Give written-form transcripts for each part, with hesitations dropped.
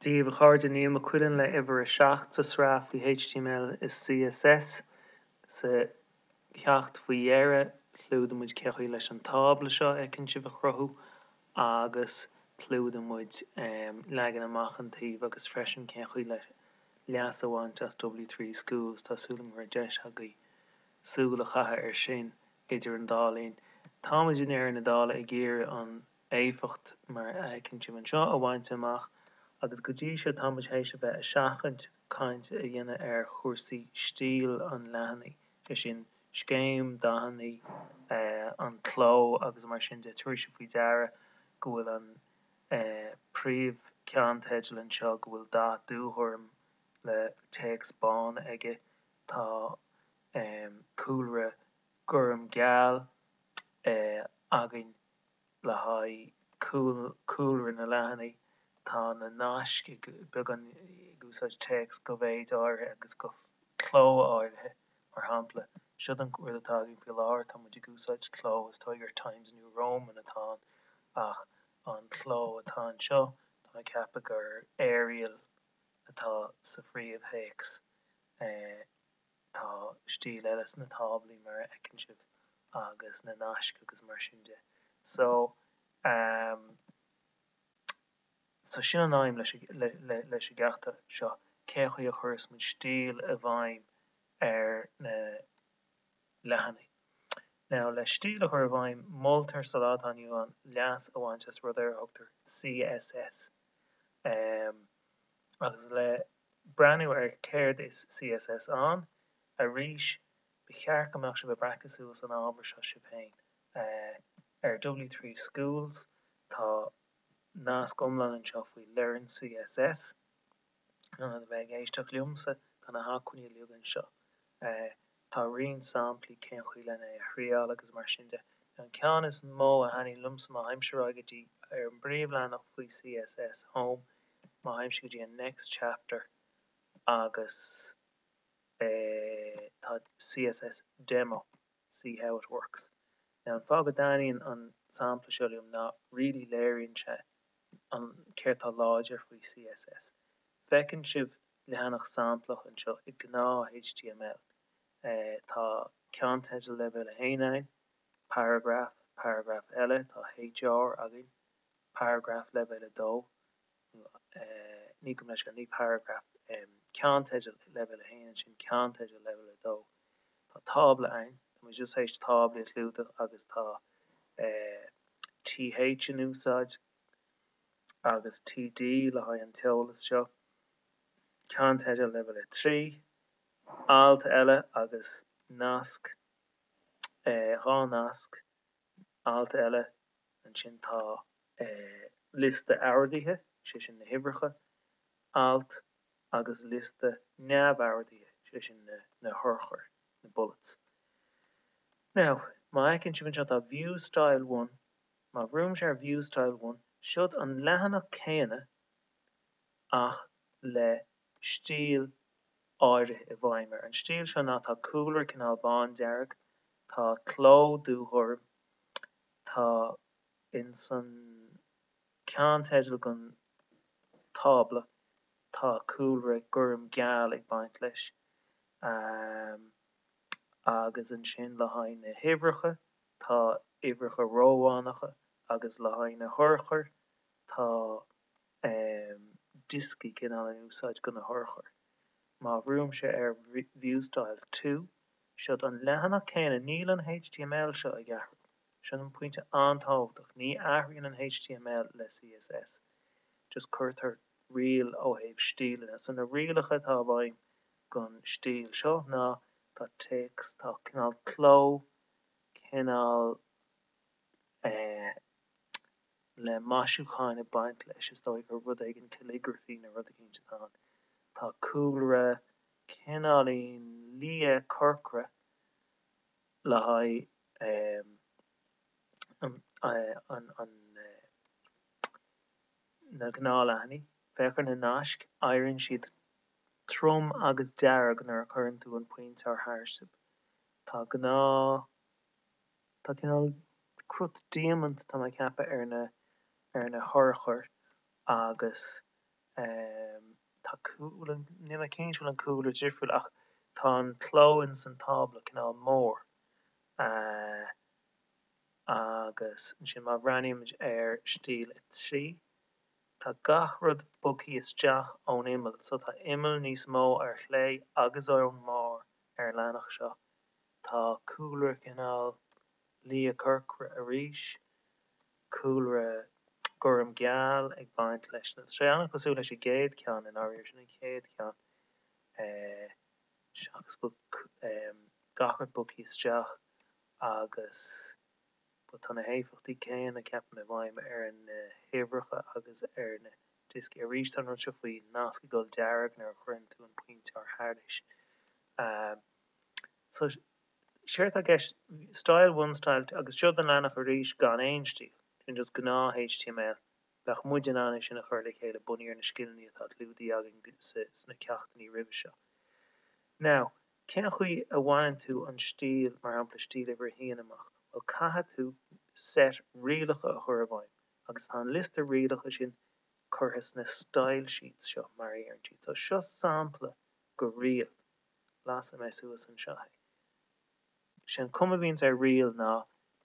Dia daoibh a chairde, Niall Mac Cuilinn le uimhir 7 sa sraith faoi HTML is CSS. Sa cheacht faoi dheireadh, chlúdaigh muid cén chaoi leis an tábla seo a fheiceann sibh a chruthú agus chlúdaigh muid leagan amach an tsuímh agus freisin cén chaoi le leas a bhaint as W3Schools. Tá súil agam go raibh deis agaibh súil a chaitheamh air sin idir an dá linn. Táimid i ndeireadh na dála ag iarraidh an éifeacht mar a fheiceann sibh anseo a bhaint amach agus go dtí seo tá muid théis a bheith ag seachaint caint a dhéanamh ar chúrsaí stíl an leathanaigh, sé sin scéim dathanna, an cló agus mar sin de. Tabharfaidh sibh faoi deara go bhfuil an príomh ceannteideal anseo go bhfuil dath dúghorm le téacs bán aige, tá cúlra gorm geal againn le haghaidh cúlra na leathanaigh. Tá na naisc ag beagán ag úsáid téacs go mhéid áirithe agus go cló áirithe. Mar shampla, siod an rud atá againn faoi láthair, tá muid ag úsáid cló, is dóigh gur Times New Roman atá ann, ach an cló atá anseo, tá mé ag ceapadh gur Arial atá sa phríomhthéacs. Tá stíl eile sna táblaí mar a fheiceann sibh agus na naisc agus mar sin de. So, ehm, so sin an aidhm leis leis an gceacht seo, cé chaoi a chuireas muid stíl i bhfeidhm ar na leathanaigh. Now, le stíl a chur i bhfeidhm, moltar sa lá atá inniu ann leas a bhaint as rud ar a thugtar CSS. Ehm, agus le breathnú ar céard is CSS ann, arís, ba cheart go mbeadh sibh ag breacadh suas an ábhar seo sibh féin. Ar W3Schools tá nasc iomlán anseo faoi Learn CSS. In ionad a bheith ag éisteacht liomsa, tá na hacmhainní uilig anseo. Tá roinnt samplaí cén chaoi lena é a thriáil agus mar sin de. An ceann is mó a thaitníonn liomsa má théimse ar aghaidh go dtí ar an bpríomhleathanach faoi CSS Home, má théimse go dtí an Next Chapter agus tá CSS Demo, see how it works. Now an fáth go dtaitníonn an sampla seo liom ná really léiríonn sé an céard tá láidir faoi CSS. Feiceann sibh leathanach samplach anseo i gnáth HTML. Tá ceannteideal leibhéal 1 ann, paragraf, paragraf eile, tá HR againn, paragraf leibhéal 2, ní gabh mo leithscéal, ní paragraf, ceannteideal leibhéal 1 ansin ceannteideal leibhéal 2. Tá tábla ann, tá muid just théis táblaí a chlúdach agus tá TH in úsáid agus TD le haghaidh an t-eolas seo. Ceannteideal leibhéal 3, alt eile agus nasc, 2 nasc, alt eile, ansin tá liosta ordaithe, sé sin na huimhreacha, alt agus liosta neamhordaithe, sé sin na hurchair, na bullets. Now, má fheiceann sibh anseo tá View Style 1, má bhrúimse ar View Style 1, siod an leathanach céanna ach le stíl áirithe i bhfeidhm air. An stíl seo ná tá cúlra cineál bándearg, tá cló dúghorm, tá ins an ceannteideal den tábla tá cúlra gorm geal ag baint leis agus ansin le haghaidh na huimhreacha tá uimhreacha Rómhánacha agus le haghaidh na hurchair tá dioscaí cineál in úsáid do na hurchair. Má bhrúimse ar View Style 2, siod an leathanach céanna, níl an HTML seo ag athrú. Sin an pointe an-tábhachtach, ní athraíonn an HTML le CSS, just cuirtear riail ó thaobh stíleanna. So na rialacha atá i bhfeidhm don stíl seo ná tá téacs, tá cineál cló, cineál eh le maisiúcháin ag baint leis, is dóigh gur rud éigin calligraphy nó rud eicínt atá ann. Tá cúlra cineáilín liath corcra le haghaidh an na gnáthleathanaigh. Féach ar na naisc, éiríonn siad trom agus dearg nuair a chuireann tú an pointeoir tharstu. Tá gnáth, tá cineál crot diamant, tá mé ag ceapadh, ar na ar na hurchair agus. Tá cúl, níl mé cinnte bhfuil an cúlra difriúil ach tá an cló ins an tábla cineál mór. Agus ansin má bhreathnaímid ar stíl 3, tá gach rud bogtha isteach ón imeall, so tá imeall níos mó ar chlé agus ón mbarr ar an leathanach seo. Tá cúlra cineál liath corcra arís, cúlra gorm geal ag baint leis na. Tá sé an-chosúil leis an gcéad cheann i ndáiríre, sin an chéad cheann, seachas go bhfuil gach rud bogtha isteach agus but tá na héifeachtaí céanna, ceapaim, i bhfeidhm ar na huimhreacha agus ar na dioscaí. Arís tá an rud seo faoi nasc ag dul dearg nuair a chuireann tú an pointeoir thairis. So séard atá i gceist, style 1, style 2, agus seo don leathanach arís gan aon stíl, sin just gnáth HTML, bheadh muid in ann é sin a chur le chéile bunaithe ar na scileanna atá clúdaithe againn sna ceachtanna roimhe seo. Now, cén chaoi a bhaineann tú an stíl, mar shampla stíl uimhir a haon amach? Bhuel, caithfidh tú set rialacha a chur i bhfeidhm, agus tá an liosta rialacha sin curtha sna style sheets seo, mar a deireann siad. So seo sampla de riail. Lasfaidh mé suas anseo é. Sé an cuma a bhíonns ar riail ná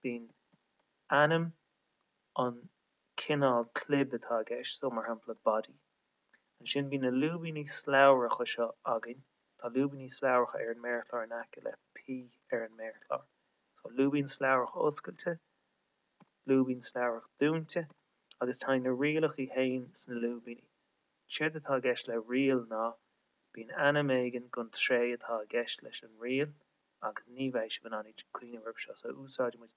bíonn ainm an cineál clib atá i gceist, so mar shampla body. Ansin bíonn na lúibíní slabhracha seo againn, tá lúibíní slabhracha ar an méarchlár in aice le P ar an méarchlár. So lúibín slabhrach oscailte, lúibín slabhrach dúnta agus tá na rialacha féin sna lúibíní. Séard atá i gceist le riail ná bíonn ainm éigin don tréith atá i gceist leis an riail agus ní bheidh sibh in ann cuimhneamh orthu seo so úsáideann muid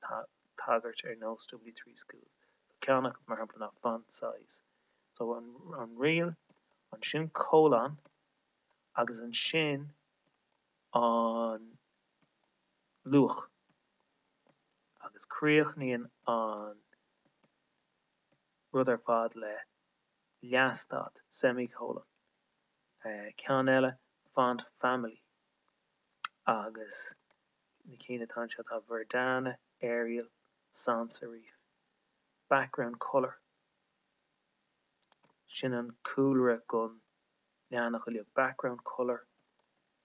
tagairt ar nós W3Schools. So ceann acu mar shampla ná font size. So an, an riail, ansin colon agus ansin an luach agus críochnaíonn an rud ar fad le leathstad, semicolon. Ceann eile, font family agus na cinn atá anseo tá Verdana, Arial, Sans Serif. Background colour, sin an cúlra don leathanach uilig, background colour,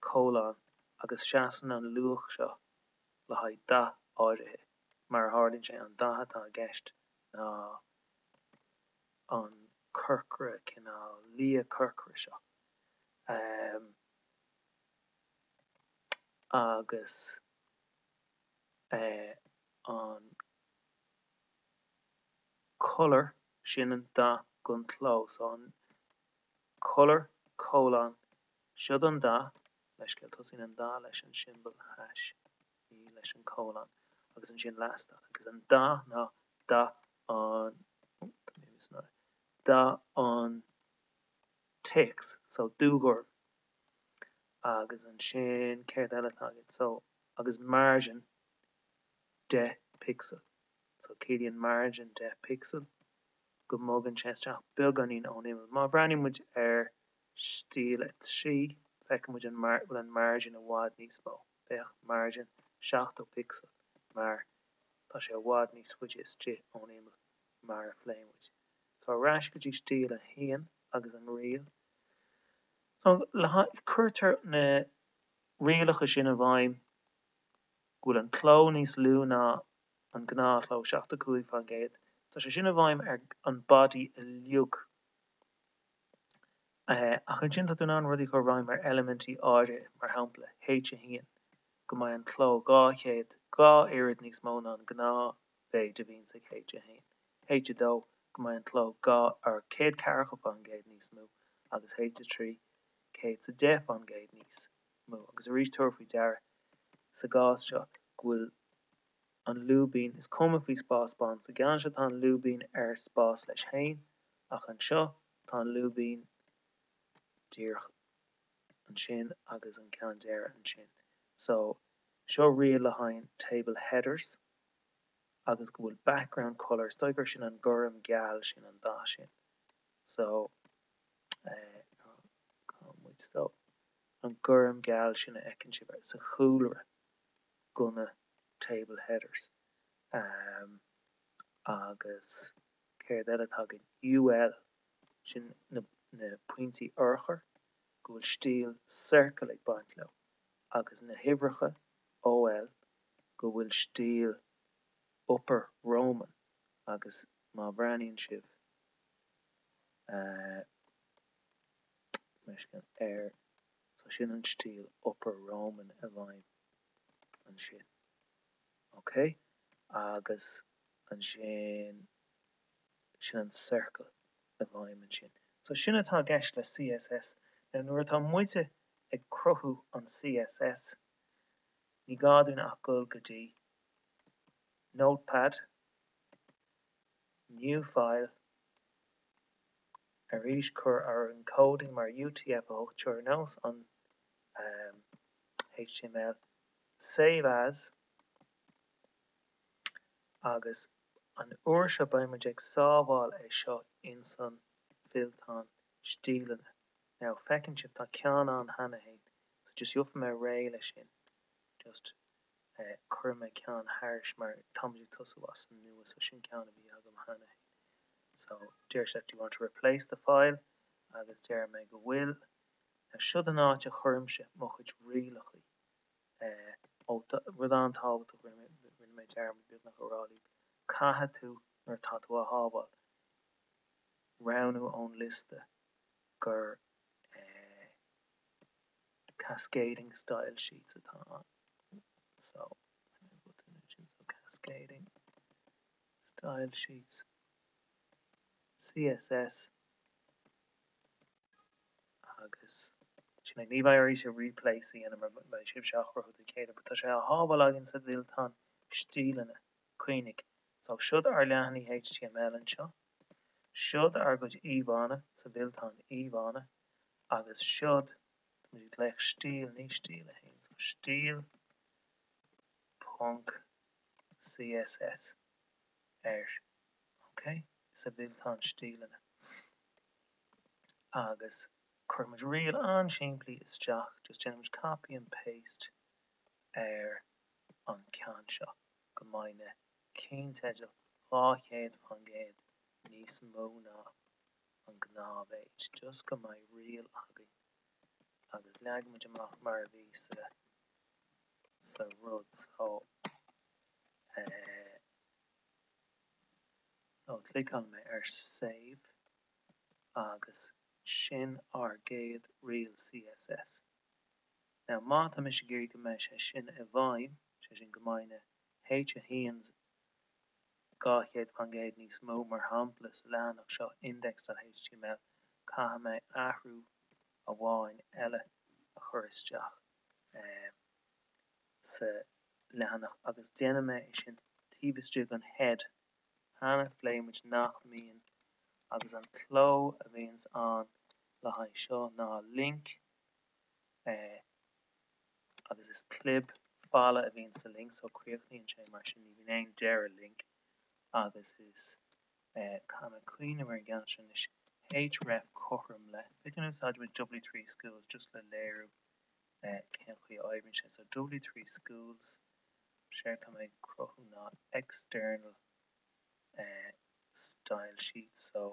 colon agus seasann an luach seo le haghaidh dath áirithe. Mar a tharlaíonn sé, an dath atá i gceist ná an corcra, cineál liath corcra seo. Agus an colour, sin an dath don chló. So an colour, colon, seo don dath, leithscéal, tosaíonn an dath leis an siombal hash, ní leis an colon, agus ansin leathstad. Agus an dath ná dath an, dath an téacs, so dúghorm. Agus ansin, céard eile atá agat? So, agus margin 10 pixel. So, ciallaíonn margin 10 pixel go mbogann sé isteach beagáinín ón imeall. Má bhreathnaíonn muid ar stíl 3, feiceann muid an bhfuil an margin i bhfad níos mó. Féach, margin 70 pixel mar tá sé i bhfad níos faide istigh ón imeall mar a phléigh muid. So ar ais go dtí stíl 1 agus an riail. So cuirtear na rialacha sin i bhfeidhm go bhfuil an cló níos lú ná an gnáthchló, 75%. Tá sé sin i bhfeidhm ar an body uilig. Ach ansin tá tú in ann rudaí a chur i bhfeidhm ar eilimintí áirithe, mar shampla H1, go mbeidh an cló 200, 2 oiread níos mó ná an gnáthmhéid a bhíonns ag H1, H2, go mbeidh an cló 2, or 140% níos mó, agus H3, 110% níos mó. Agus arís tabhair faoi deara sa gcás seo go bhfuil an lúibín, is cuma faoi spás bán, sa gceann seo tá an lúibín ar spás leis féin, ach anseo tá an lúibín díreach ansin agus an ceann deiridh ansin. So, seo riail le haghaidh table headers agus go bhfuil background colour, is dóigh gur sin an gorm geal sin, an dath sin. So, eh, cá muid, so, an gorm geal sin a fheiceann sibh sa chúlra do na table headers. Agus céard eile atá againn? UL. Sin na pointí urchair go bhfuil stíl circle ag baint leo, agus na huimhreacha, OL, go bhfuil stíl upper Roman, agus má bhreathnaíonn sibh air, so sin an stíl upper Roman i bhfeidhm ansin. Ok? Agus ansin, sin an circle i bhfeidhm ansin. So sin atá i gceist le CSS. Now nuair atá muide ag cruthú an CSS, ní gá dúinn ach dul go dtí Notepad, New File, arís cuir ár encoding mar UTF-8, seo ar nós an HTML, Save As, agus an uair seo beidh muid ag sábháil é seo ins an fillteán stíleanna. Now feiceann sibh tá ceann ann cheana féin so just gheobhaidh mé réidh leis sin, just cuirfidh mé ceann thairis mar tá muid ag tosú as an nua so sin ceann a bhí agam cheana féin. So deir sé do you want to replace the file agus deir mé go bhfuil. Now siod an áit a chuirimse mo chuid rialacha. Ó, rud an-tábhachtach, rinne mé dearmad beagnach a rá libh, caithfidh tú, nuair atá tú á shábháil, roghnú ón liosta gur Cascading Style Sheets atá ann. So, so Cascading Style Sheets, CSS, agus sin é. Ní bheidh oraibhse replace a dhéanamh mar beidh sibhse á chruthú don chéad uair, but tá sé á shábháil againn sa bhfillteán stíleanna, cuimhnigh. So siod ár leathanaigh HTML anseo, siod ár gcuid íomhánna sa bhfillteán íomhánna, agus siod, tá muid ag glaoch stíl, ní stíl 1, so stíl ponc css air, ok, sa bhfillteán stíleanna. Agus cuirfimid riail an-simplí isteach, just déanfaimid copy and paste ar an ceann seo, go mbeidh na cinnteidil 200% níos mó ná an gnáthmhéid, just go mbeidh riail againn agus leagfaimid amach mar a bhí sa sa rud so eh so cliceálfaidh mé ar save agus sin ár gcéad riail css. Now má tá mise ag iarraidh go mbeidh sé sin i bhfeidhm, sé sin go mbeidh na H1s 200% níos mó mar shampla sa leathanach seo index.html, caithfidh mé athrú amháin eile a chur isteach sa leathanach agus déanfaidh mé é sin taobh istigh den head. Cheana phléigh muid nach mbíonn agus an cló a bhíonns ann le haghaidh seo ná link agus is clib falla a bhíonn sa link so críochnaíonn sé mar sin, ní bhíonn aon deireadh link agus is caithfidh mé cuimhneamh ar an gceann seo anois href cothrom le, b'fhéidir go n-úsáidfidh muid W3Schools just le léiriú cén chaoi a oibríonn sé so W3Schools Séard tá mé ag cruthú ná external style sheet so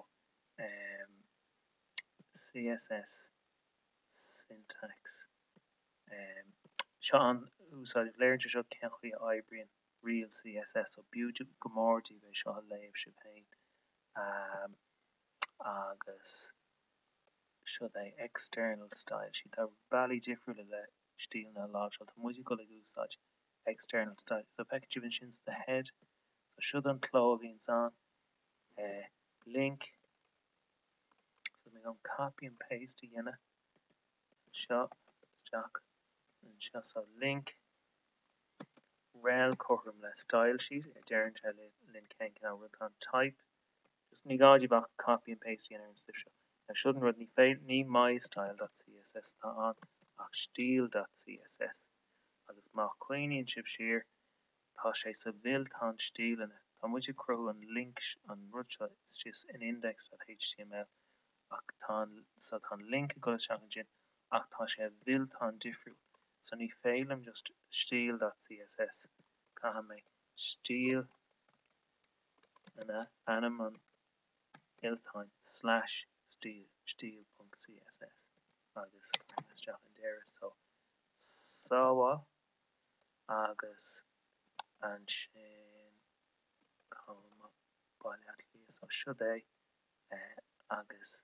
css syntax seo an-úsáideach. Léiríonn sé seo cén chaoi a oibríonn riail css so b'fhiú go mór daoibh é seo a léamh sibh féin agus siod é external style sheet. Tá bealaí difriúla le stíleanna a láimhseáil. Tá muid ag dul ag úsáid external style. So feiceann sibh ansin sa head. So siod an cló a bhíonns ann. Link. So mé chun copy and paste a dhéanamh anseo isteach anseo. So link rel cothrom le style sheet a deireann sé linn cén cineál rud atá ann. Type. Just ní gá daoibh ach copy and paste a dhéanamh ar an stuif seo. Now siod an rud, ní féidir, ní mystyle.css atá ann ach stíl.css. Agus má chuimhníonn sibh siar, tá sé sa bhfillteán stíleanna. Tá muid ag cruthú an link, an rud seo istigh in index.html ach tá an, so tá an link ag dul isteach ansin ach tá sé i bhfillteán difriúil. So ní féidir liom just stíl.css, caithfidh mé stíl ainm an fhillteáin slash stíl. stíl, stíl.css agus cuirim isteach an deireadh so sábháil agus ansin comma Baile Átha Cliath so siod é agus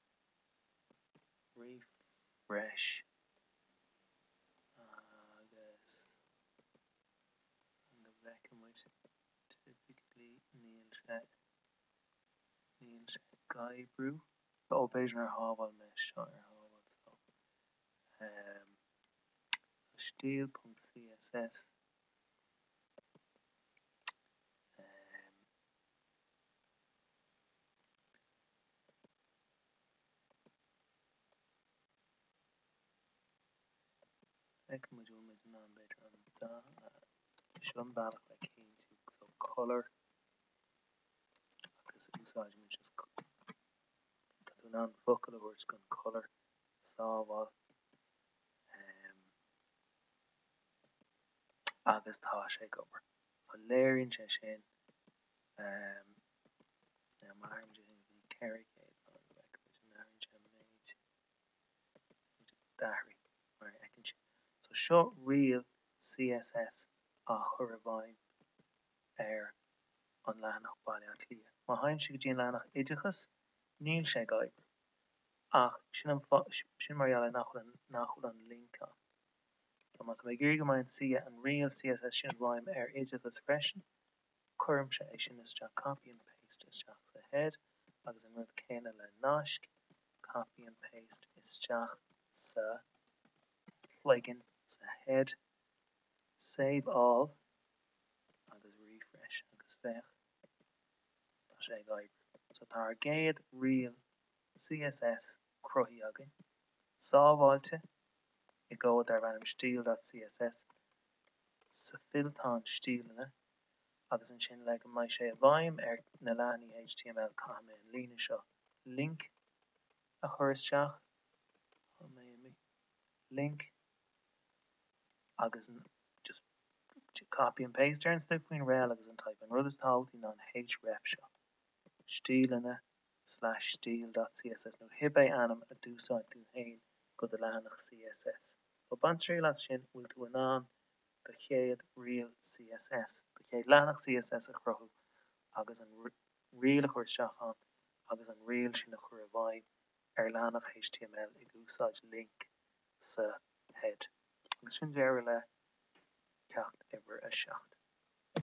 refresh agus go bhfeicfidh muid typically níl sé níl sé ag oibriú. Ó b'fhéidir nár shábháil mé seo ar shábháil so um, stíl.css um, Feicfidh muid bhfuil muid in ann b'fhéidir an dath a seo an bealach le cinntiú so colour agus úsáidimid just tá tú in ann focal a thabhairt don colour sábháil um, agus tá sé ag obair. So léiríonn sé sin um, now má athraímid é sin go dtí 400 go bhfeicfidh muid an athraíonn sé an méid D'athraigh, mar a fheiceann sibh. So seo riail CSS á chur i bhfeidhm ar an leathanach Baile Átha Cliath. Má théimse go dtí an leathanach Oideachas, níl sé ag oibriú. Ach sin an fáth, sin mar gheall ar nach bhfuil nach bhfuil an link ann. So má tá mé ag iarraidh go mbeidh an C an riail CSS sin i bhfeidhm ar Oideachas freisin, Cuirimse é sin isteach, copy and paste isteach sa head agus an rud céanna le naisc, copy and paste isteach sa chloigeann sa head, save all agus refresh agus féach, tá sé ag oibriú. So tá ár gcéad riail CSS cruthaithe againn, sábháilte i gcomhad darb ainm stíl.css sa fillteán stíleanna agus ansin le go mbeidh sé i bhfeidhm ar na leathanaigh html caithfidh mé an líne seo link a chur isteach, tá mé imithe, link agus just copy and paste ar an stuif faoin rel agus an type. An rud is tábhachtaí ná an href seo, stíleanna slash stíl dot css nó cibé ainm a d'úsáid tú féin go do leathanach css. So bain triail as sin, bhfuil tú in ann do chéad riail css, do chéad leathanach css a chruthú agus an riail a chur isteach ann agus an riail sin a chur i bhfeidhm ar leathanach html ag úsáid link sa head. Agus sin deireadh le ceacht uimhir 7.